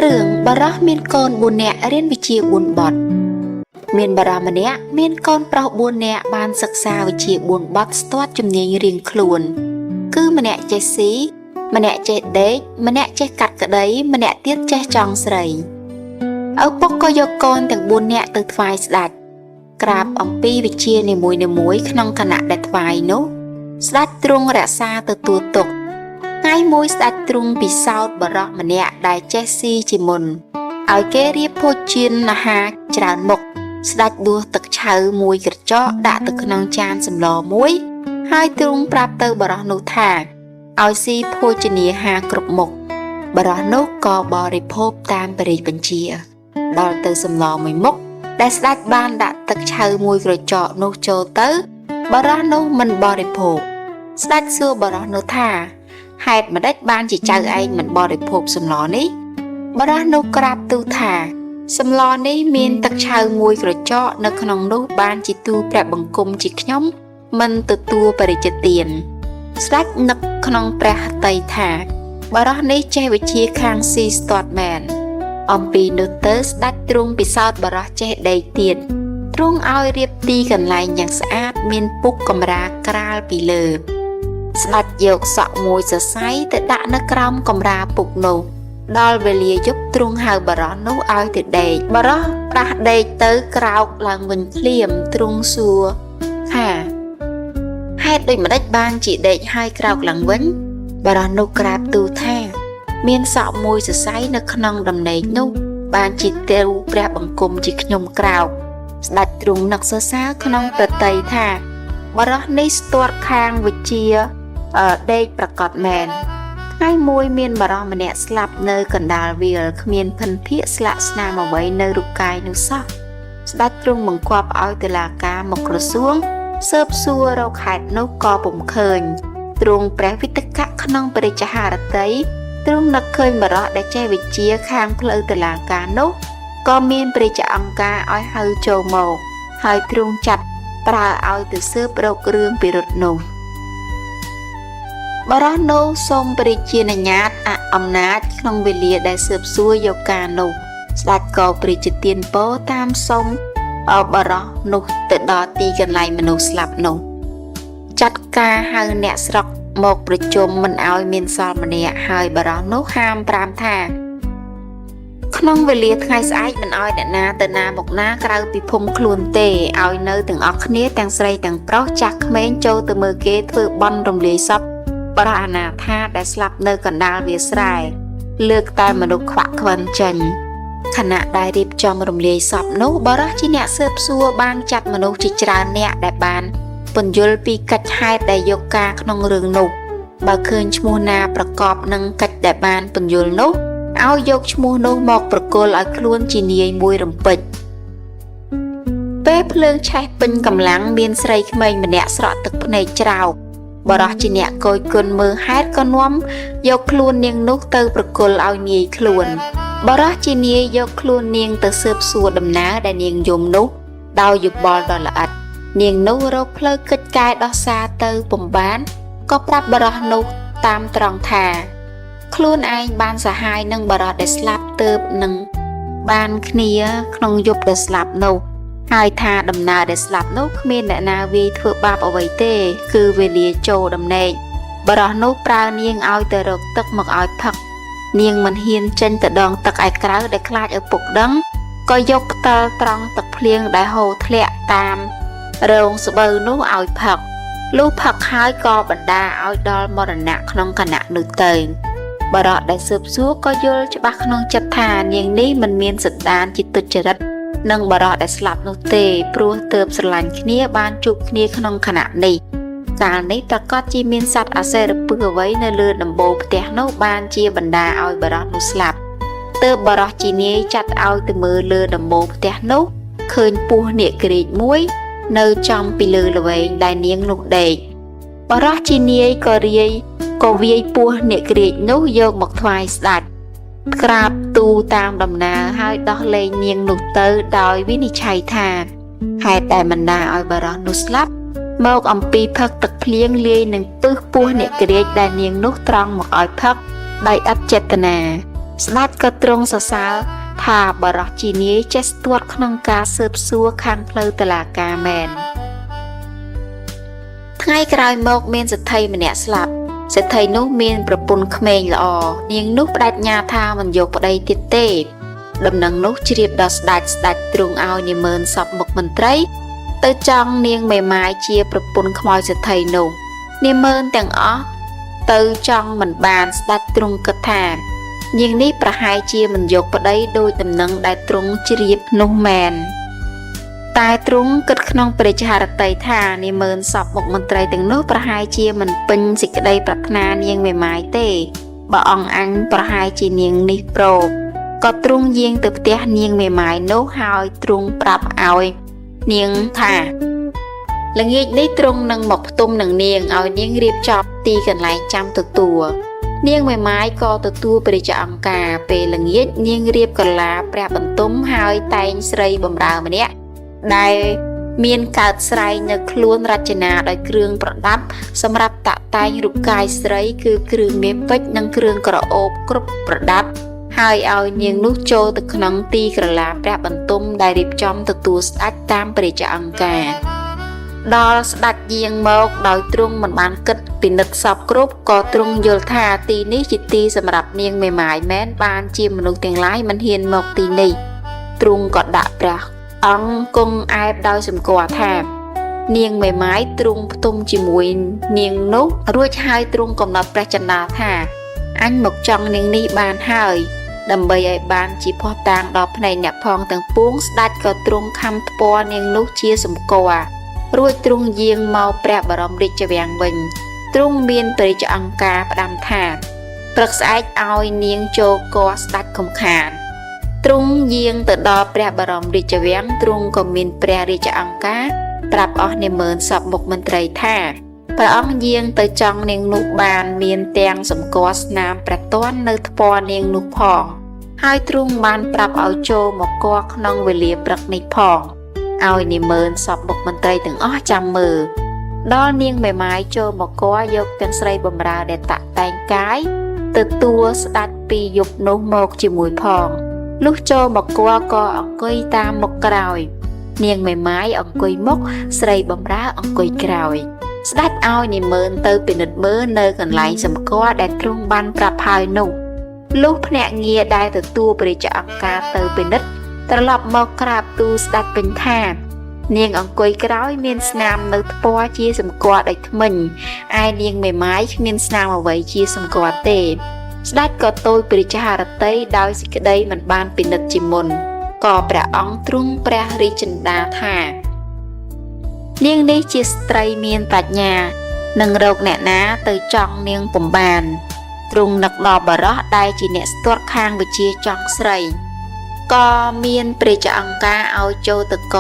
រឿងបរោះមានកូន4នាក់រៀនវិជ្ជា4បទមានបរោះម្នាក់មានកូនប្រុស4នាក់បានសិក្សាវិជ្ជា4បទស្ទាត់ជំនាញរៀងខ្លួនគឺម្នាក់ចេះស៊ីម្នាក់ចេះដេកម្នាក់ចេះកាត់ក្តីម្នាក់ទៀតចេះចង់ស្រីឪពុកក៏យកកូនទាំង4នាក់ទៅថ្វាយស្ដេចក្រាបអំពីវិជ្ជានីមួយៗក្នុងគណៈដែលថ្វាយនោះស្ដេចទ្រង់រក្សាទទួលទុកថ្ងៃមួយស្ដេចទ្រង់ពិសោធន៍បរោះម្នាក់ដែលចេះស៊ីជាមុនឲ្យគេរៀបភោជនាអាហារច្រើនមុខស្ដេចដួសទឹកឆៅមួយក្រចកដាក់ទៅក្នុងចានសម្លមួយហើយទ្រង់ប្រាប់ទៅបរោះនោះថាឲ្យស៊ីភោជនាហារគ្រប់មុខបរោះនោះក៏បរិភោគតាមព្រះរាជបញ្ជាដល់ទៅសម្លមួយមុខដែលស្ដេចបានដាក់ទឹកឆៅមួយក្រចកនោះចូលទៅបរោះនោះមិនបរិភោគស្ដេចសួរបរោះនោះថាហេតុម្ដេចបានជាចៅឯងមិនបរិភោគសម្លនេះបរោះនោះក្រាបទូលថាសម្លនេះមានទឹកឆៅមួយក្រចកនៅក្នុងនោះបានជាទូលព្រះបង្គំជាខ្ញុំមិនទទួលបរិជ្ជទានស្ដេចនឹកក្នុងព្រះហឫទ័យថាបរោះនេះចេះវិជ្ជាខាងស៊ីស្ទាត់មែនអំពីនោះទៅស្ដេចទ្រង់ពិសោធន៍បរោះចេះដេកទៀតទ្រង់ឲ្យរៀបទីកន្លែងយ៉ាងស្អាតមានពុកកម្រាលក្រាលពីលើស្ដេចយកសក់មួយសរសៃទៅដាក់នៅក្រោមកម្រាលពុកនោះដល់វេលាយប់ទ្រង់ហៅបរោះនោះឲ្យទៅដេកបរោះផ្ដាស់ដេកទៅក្រោកឡើងវិញភ្លាមទ្រង់សួរថាហេតុដូចម្ដេចបានជាដេកហើយក្រោកឡើងវិញបរោះនោះក្រាបទូលថាមានសក់មួយសរសៃនៅក្នុងដំណេកនោះបានជាទេវព្រះបង្គំជាខ្ញុំក្រោកស្ដេចទ្រង់នឹកសរសើរក្នុងប្រតិយថាបរោះនេះស្ទាត់ខាងវិជ្ជាដេកប្រកបមែនថ្ងៃមួយមានបរោះម្នាក់ស្លាប់នៅកណ្ដាលវាលគ្មានភិនភាគស្លាកស្នាមអ្វីនៅរូបកាយនោះសោះស្ដេចទ្រង់បង្គាប់ឲ្យតុលាការមកក្រសួងស៊ើបសួររកហេតុនោះក៏ពុំឃើញទ្រង់ព្រះវិតកៈក្នុងព្រះរាជហឫទ័យទ្រង់នឹកឃើញបរោះដែលចេះវិជ្ជាខាងផ្លូវតុលាការនោះក៏មានព្រះរាជអង្គការឲ្យហៅចូលមកហើយទ្រង់ចាត់ប្រើឲ្យទៅស៊ើបរករឿងពិរុទ្ធនោះបរោះនោះសូមព្រះរាជានុញ្ញាតអអំណាចក្នុងវេលាដែលស៊ើបសួរយកការនោះស្ដេចក៏ព្រះរាជទានពរតាមសុំបរោះនោះទៅដល់ទីកន្លែងមនុស្សស្លាប់នោះចាត់ការហៅអ្នកស្រុកមកប្រជុំមិនឲ្យមានសល់ម្នាក់ហើយបរោះនោះហាមប្រាមថាក្នុងវេលាថ្ងៃស្អែកមិនឲ្យអ្នកណាទៅណាមកណាក្រៅពីភូមិខ្លួនទេឲ្យនៅទាំងអស់គ្នាទាំងស្រីទាំងប្រុសចាស់ក្មេងចូលទៅមើលគេធ្វើបន់រំលាយសពបរោះអនាថាដែលស្លាប់នៅកណ្ដាលវាលស្រែលើកតែមនុស្សខ្វាក់ខ្វិនចេញខណៈដែលរៀបចំរំលាយសពនោះបរោះជាអ្នកស៊ើបសួរបានចាត់មនុស្សជាច្រើនអ្នកដែលបានពន្យល់ពីកិច្ចហេតុដែលយកការក្នុងរឿងនោះបើឃើញឈ្មោះណាប្រកបនឹងកិច្ចដែលបានពន្យល់នោះឲ្យយកឈ្មោះនោះមកប្រគល់ឲ្យខ្លួនជានាយមួយរំពេចពេលភ្លើងឆេះពេញកម្លាំងមានស្រីក្មេងម្នាក់ស្រក់ទឹកភ្នែកច្រោកបរោះជាអ្នកកយគុណមើលហេតុក៏នាំយកខ្លួននាងនោះទៅប្រគល់ឲ្យនាយខ្លួនបរោះជានាយយកខ្លួននាងទៅស៊ើបសួរដំណើរដែលនាងយំនោះដោយយោបល់ដ៏ល្អិតនាងនោះរកផ្លូវកិច្ចកែដោះសារទៅពុំបានក៏ប្រាប់បរោះនោះតាមត្រង់ថាខ្លួនឯងបានសហាយនឹងបរោះដែលស្លាប់ទើបនឹងបានគ្នាក្នុងយប់ដែលស្លាប់នោះហើយថាដំណើរដែលស្លាប់នោះគ្មានអ្នកណាវាយធ្វើបាបអ្វីទេគឺវេលាចូលដំណេកបរោះនោះប្រើនាងឲ្យទៅរកទឹកមកឲ្យផឹកនាងមិនហ៊ានចេញទៅដងទឹកឯក្រៅដែលខ្លាចឪពុកដឹងក៏យកផ្តិលត្រង់ទឹកភ្លៀងដែលហូរធ្លាក់តាមរោងស្បូវនោះឲ្យផឹកលុះផឹកហើយក៏បណ្ដាឲ្យដល់មរណៈក្នុងគណៈនោះទៅបរោះដែលស៊ើបសួរក៏យល់ច្បាស់ក្នុងចិត្តថានាងនេះមិនមានសន្តានជាទុច្ចរិតនិងបរោះដែលស្លាប់នោះទេព្រោះទើបស្រឡាញ់គ្នាបានជួបគ្នាក្នុងខណៈនេះកាលនេះប្រកាសជាមានសត្វអសិរពិសអ្វីនៅលើដំបូលផ្ទះនោះបានជាបណ្ដាឲ្យបរោះនោះស្លាប់ទើបបរោះជានាយចាត់ឲ្យទៅមើលលើដំបូលផ្ទះនោះឃើញពស់នាគរាជមួយនៅចំពីលើល្វែងដែលនាងនោះដេកបរោះជានាយក៏រាយក៏វាយពស់នាគរាជនោះយកមកថ្វាយស្ដេចក្រាបទូលតាមដំណើរហើយដោះលែងនាងនោះទៅដោយវិនិច្ឆ័យថាហេតុដែលបណ្ដាឲ្យបរោះនោះស្លាប់មកអំពីផឹកទឹកភ្លៀងលាយនឹងពឹសពស់នាគរាជដែលនាងនោះត្រង់មកឲ្យផឹកដោយឥតចេតនា ស្ដេចក៏ទ្រង់សរសើរថាបរោះជានាយចេះស្ទាត់ក្នុងការស៊ើបសួរខាងផ្លូវតុលាការមែនថ្ងៃក្រោយមកមានសេដ្ឋីម្នាក់ស្លាប់សេដ្ឋីនោះមានប្រពន្ធក្មេងល្អនាងនោះបដិញ្ញាថាមិនយកប្តីទៀតទេដំណឹងនោះជ្រាបដល់ស្ដេចស្ដេចទ្រង់ឲ្យនាម៉ឺនសពមុខមន្ត្រីទៅចង់នាងមេម៉ាយជាប្រពន្ធខ្មោចសេដ្ឋីនោះនាម៉ឺនទាំងអស់ទៅចង់មិនបានស្ដេចទ្រង់គិតថានាងនេះប្រហែលជាមិនយកប្តីដោយដំណឹងដែលទ្រង់ជ្រាបនោះមែនតែទ្រង់គិតក្នុងព្រះរាជហឫទ័យថានាម៉ឺនសពមុខមន្ត្រីទាំងនោះប្រហែលជាមិនពេញសេចក្តីប្រាថ្នានាងមេម៉ាយទេបើអង្គអញប្រហែលជានាងនេះព្រមក៏ទ្រង់យាងទៅផ្ទះនាងមេម៉ាយនោះហើយទ្រង់ប្រាប់ឲ្យនាងថាល្ងាចនេះទ្រង់នឹងមកផ្ទុំនឹងនាងឲ្យនាងរៀបចំទីកន្លែងចាំទទួលនាងមេម៉ាយក៏ទទួលព្រះរាជអង្គការពេលល្ងាចនាងរៀបក្រឡាព្រះបន្ទុំហើយតែងស្រីបម្រើម្នាក់ដែលមានកើតស្រែងនៅខ្លួនរចនាដោយគ្រឿងប្រដាប់សម្រាប់តាក់តែងរូបកាយស្រីគឺគ្រឿងមាសពេជ្រនិងគ្រឿងក្រអូបគ្រប់ប្រដាប់ហើយឲ្យនាងនោះចូលទៅក្នុងទីក្រឡាព្រះបន្ទុំដែលរៀបចំទទួលស្ដេចតាមព្រះរាជអង្គការដល់ស្ដេចយាងមកដោយទ្រង់មិនបានគិតពិនិត្យសពគ្រប់ក៏ទ្រង់យល់ថាទីនេះជាទីសម្រាប់នាងមេម៉ាយមែនបានជាមនុស្សទាំងឡាយមិនហ៊ានមកទីនេះទ្រង់ក៏ដាក់ព្រះអង្គគង់អែបដោយសម្គាល់ថានាងមេម៉ាយទ្រង់ផ្ទុំជាមួយនាងនោះរួចហើយទ្រង់កំណត់ព្រះចន្ទាថាអញមកចង់នាងនេះបានហើយដើម្បីឲ្យបានជាភស្តុតាងដល់ភ្នែកអ្នកផងទាំងពួងស្ដេចក៏ទ្រង់ខំថ្ពាល់នាងនោះជាសម្គាល់រួចទ្រង់យាងមកព្រះបរមរាជវាំងវិញទ្រង់មានព្រះរាជអង្គការផ្ដាំថាព្រឹកស្អែកឲ្យនាងចូលកស្ដេចកុំខានទ្រង់យាងទៅដល់ព្រះបរមរាជវាំងទ្រង់ក៏មានព្រះរាជអង្គការប្រាប់អស់នាម៉ឺនសពមុខមន្ត្រីថាព្រះអង្គយាងទៅចង់នាងនោះបានមានទាំងសម្គាល់ស្នាមព្រះទ័ននៅថ្ពាល់នាងនោះផងហើយទ្រង់បានប្រាប់ឲ្យចូលមកកក្នុងវេលាព្រឹកនេះផងឲ្យនាម៉ឺនសពមុខមន្ត្រីទាំងអស់ចាំមើលដល់នាងមេម៉ាយចូលមកកយកទាំងស្រីបម្រើដែលតាក់តែងកាយទទួលស្ដេចពីយប់នោះមកជាមួយផងលុះចូលមកកក៏អង្គុយតាមមុខក្រោយនាងមេម៉ាយអង្គុយមុខស្រីបម្រើអង្គុយក្រោយស្ដេចឲ្យនាម៉ឺនទៅពិនិត្យមើលនៅកន្លែងសម្គាល់ដែលទ្រង់បានប្រាប់ហើយនោះលុះភ្នាក់ងារដែលទទួលព្រះរាជអង្គការទៅពិនិត្យត្រឡប់មកក្រាបទូលស្ដេចពេញថានាងអង្គុយក្រោយមានស្នាមនៅថ្ពាល់ជាសម្គាល់ដោយធ្មេញឯនាងមេម៉ាយគ្មានស្នាមអ្វីជាសម្គាល់ទេស្ដេចក៏តូចព្រះរាជហឫទ័យដោយសេចក្តីមិនបានពិនិត្យជាមុនក៏ព្រះអង្គទ្រង់ព្រះរាជចិន្តាថានាងនេះជាស្ត្រីមានប្រាជ្ញានឹងរកអ្នកណាទៅចង់នាងពុំបានទ្រង់នឹកដល់បរោះដែលជាអ្នកស្ទាត់ខាងវិជាចង់ស្រីក៏មានព្រះរាជអង្គការឲ្យចូលទៅក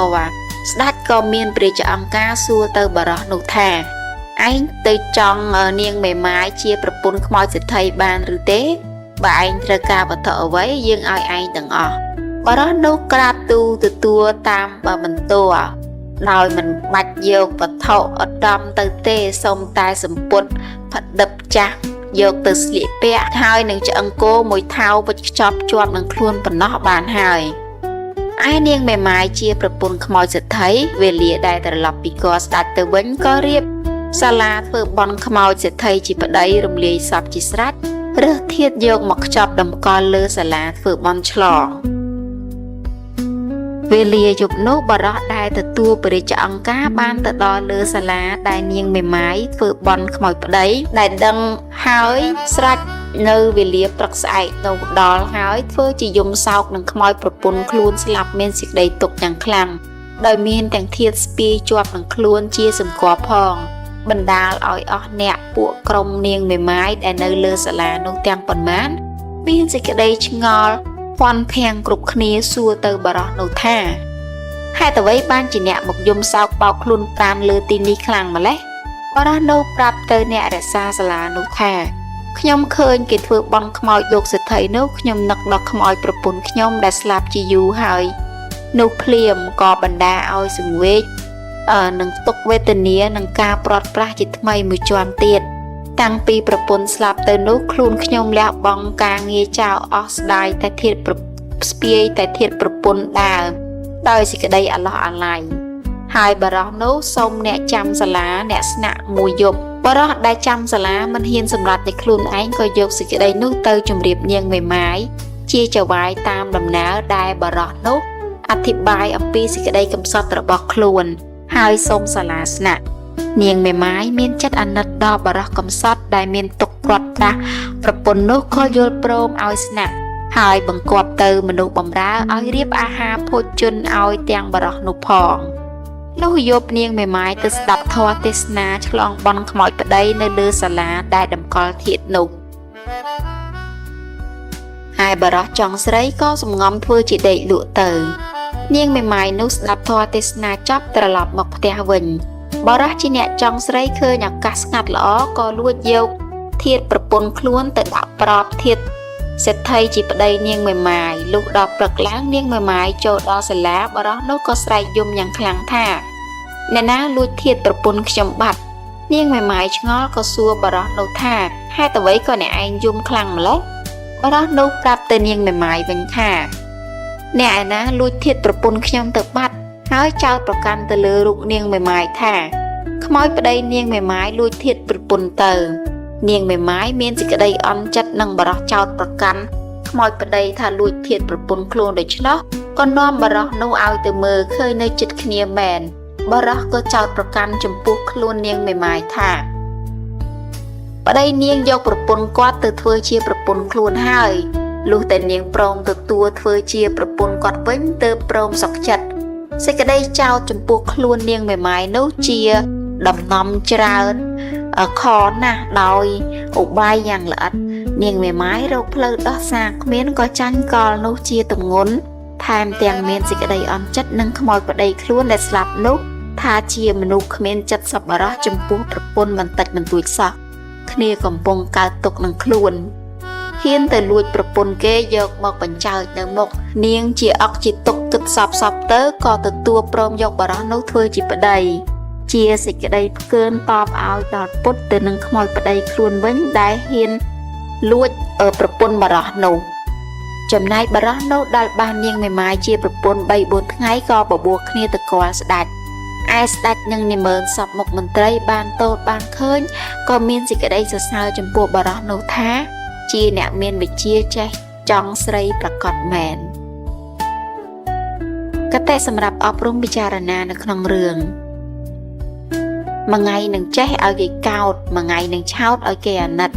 ស្ដេចក៏មានព្រះរាជអង្គការសួរទៅបរោះនោះថាឯងទៅចង់នាងមេម៉ាយជាប្រពន្ធខ្មោចសេដ្ឋីបានឬទេបើឯងត្រូវការវត្ថុអ្វីយើងឲ្យឯងទាំងអស់បរោះនោះក្រាបទូលទទួលតាមបន្ទាល់ដោយមិនបាច់យកវត្ថុឧត្តមទៅទេសូមតែសម្ពុតផ្ដិបចាស់យកទៅស្លៀកពាក់ហើយនឹងឆ្អឹងគោមួយថៅវេចខ្ចប់ជាប់នឹងខ្លួនប៉ុណ្ណោះបានហើយឯនាងមេម៉ាយជាប្រពន្ធខ្មោចសេដ្ឋីវេលាដែលត្រឡប់ពីកស្ដេចទៅវិញក៏រៀបសាលាធ្វើបន់ខ្មោចសេដ្ឋីជាប្តីរំលាយសពជាស្រេចរើសធាតុយកមកខ្ចប់តម្កល់លើសាលាធ្វើបន់ឆ្លងវេលាយប់នោះបរោះដែលទទួលព្រះរាជអង្គការបានទៅដល់លើសាលាដែលនាងមេម៉ាយធ្វើបន់ខ្មោចប្តីដែលដឹងហើយស្រេចនៅវេលាព្រឹកស្អែកនោះដល់ហើយធ្វើជាយំសោកនឹងខ្មោចប្រពន្ធខ្លួនស្លាប់មានសេចក្តីទុក្ខយ៉ាងខ្លាំងដោយមានទាំងធាតុស្ពាយជាប់នឹងខ្លួនជាសម្គាល់ផងបណ្ដាលឲ្យអស់អ្នកពួកក្រុមនាងមេម៉ាយដែលនៅលើសាលានោះទាំងប៉ុន្មានមានសេចក្តីឆ្ងល់ភ័ន្តភាំងគ្រប់គ្នាសួរទៅបរោះនោះថាហេតុអ្វីបានជាអ្នកមកយំសោកបោកខ្លួនប្រានលើទីនេះខ្លាំងម្ល៉េះបរោះនោះប្រាប់ទៅអ្នករក្សាសាលានោះថាខ្ញុំឃើញគេធ្វើបន់ខ្មោចលោកសេដ្ឋីនោះខ្ញុំនឹកដល់ខ្មោចប្រពន្ធខ្ញុំដែលស្លាប់ជាយូរហើយនោះភ្លាមក៏បណ្ដាឲ្យសង្វេគនឹងទុក្ខវេទនានឹងការព្រាត់ប្រាសជាថ្មីមួយជាន់ទៀត តាំងពីប្រពន្ធស្លាប់ទៅនោះខ្លួនខ្ញុំលះបង់ការងារចោលអស់ស្ដាយតែធាតុប្រស្ពាយតែធាតុប្រពន្ធដើមដោយសេចក្តីអាឡោះអាល័យហើយបរោះនោះសូមអ្នកចាំសាលាអ្នកស្នាក់មួយយប់បរោះដែលចាំសាលាមិនហ៊ានសម្រាប់តែខ្លួនឯងក៏យកសេចក្តីនោះទៅជម្រាបនាងមេម៉ាយជាចវាយតាមដំណើរដែលបរោះនោះអធិប្បាយអំពីសេចក្តីកំសត់របស់ខ្លួនហើយសូមសាលាស្នាក់នាងមេម៉ាយមានចិត្តអាណិតដល់បរោះកំសត់ដែលមានទុក្ខព្រាត់ប្រាសប្រពន្ធនោះក៏យល់ព្រមឲ្យស្នាក់ហើយបង្គាប់ទៅមនុស្សបម្រើឲ្យរៀបអាហារភោជនឲ្យទាំងបរោះនោះផងលុះយប់នាងមេម៉ាយទៅស្ដាប់ធម៌ទេសនាឆ្លងបន់ខ្មោចប្តីនៅលើសាលាដែលតម្កល់ធាតុនោះហើយបរោះចង់ស្រីក៏សំងំធ្វើជាដេកលក់ទៅនាងមេម៉ាយនោះស្ដាប់ធម៌ទេសនាចប់ត្រឡប់មកផ្ទះវិញបរោះជាអ្នកចង់ស្រីឃើញឱកាសស្ងាត់ល្អក៏លួចយកធាតុប្រពន្ធខ្លួនទៅដាក់ប្រពធាតុសេដ្ឋីជាប្តីនាងមេម៉ាយលុះដល់ព្រឹកឡើងនាងមេម៉ាយចូលដល់សាលាបរោះនោះក៏ស្រែកយំយ៉ាងខ្លាំងថាអ្នកណាលួចធាតុប្រពន្ធខ្ញុំបាត់នាងមេម៉ាយឆ្ងល់ក៏សួរបរោះនោះថាហេតុអ្វីក៏អ្នកឯងយំខ្លាំងម្ល៉េះបរោះនោះប្រាប់ទៅនាងមេម៉ាយវិញថាអ្នកឯណាលួចធាតុប្រពន្ធខ្ញុំទៅបាត់ហើយចោទប្រកាន់ទៅលើរូបនាងមេម៉ាយថាខ្មោចប្តីនាងមេម៉ាយលួចធាតុប្រពន្ធទៅនាងមេម៉ាយមានសេចក្តីអន់ចិត្តនឹងបរោះចោទប្រកាន់ខ្មោចប្តីថាលួចធាតុប្រពន្ធខ្លួនដូច្នោះក៏នាំបរោះនោះឲ្យទៅមើលឃើញនៅចិត្តគ្នាមែនបរោះក៏ចោទប្រកាន់ចំពោះខ្លួននាងមេម៉ាយថាប្តីនាងយកប្រពន្ធគាត់ទៅធ្វើជាប្រពន្ធខ្លួនហើយលុះតែនាងព្រមទទួលធ្វើជាប្រពន្ធគាត់វិញទើបព្រមសុខចិត្តសេចក្តីចោទចំពោះខ្លួននាងមេម៉ាយនោះជាដំណំច្រើនខណាស់ដោយឧបាយយ៉ាងល្អិតនាងមេម៉ាយរកផ្លូវដោះសារគ្មានក៏ចាញ់កលនោះជាទម្ងន់ថែមទាំងមានសេចក្តីអន់ចិត្តនឹងខ្មោចប្តីខ្លួនដែលស្លាប់នោះថាជាមនុស្សគ្មានចិត្តសប្បុរសចំពោះប្រពន្ធបន្តិចបន្តួចសោះគ្នាកំពុងកើតទុក្ខនឹងខ្លួនហ៊ានទៅលួចប្រពន្ធគេយកមកបញ្ចើចនៅមុខនាងជាអកជាទុកគិតសពសពទៅក៏ទទួលព្រមយកបរោះនោះធ្វើជាប្តីជាសេចក្តីផ្កើនតបឲ្យដល់ពុតទៅនឹងខ្មោចប្តីខ្លួនវិញដែលហ៊ានលួចប្រពន្ធបរោះនោះចំណែកបរោះនោះដែលបាននាងមេម៉ាយជាប្រពន្ធ3-4ថ្ងៃក៏បបួលគ្នាទៅគាល់ស្ដេចឯស្ដេចនិងនាម៉ឺនសពមុខមន្ត្រីបានទតបានឃើញក៏មានសេចក្តីសរសើរចំពោះបរោះនោះថាជាអ្នកមានវិជ្ជាចេះចង់ស្រីប្រកបមែនកតិសម្រាប់អប់រំពិចារណានៅក្នុងរឿងមួយថ្ងៃនឹងចេះឲ្យគេកោតមួយថ្ងៃនឹងឆោតឲ្យគេអាណិត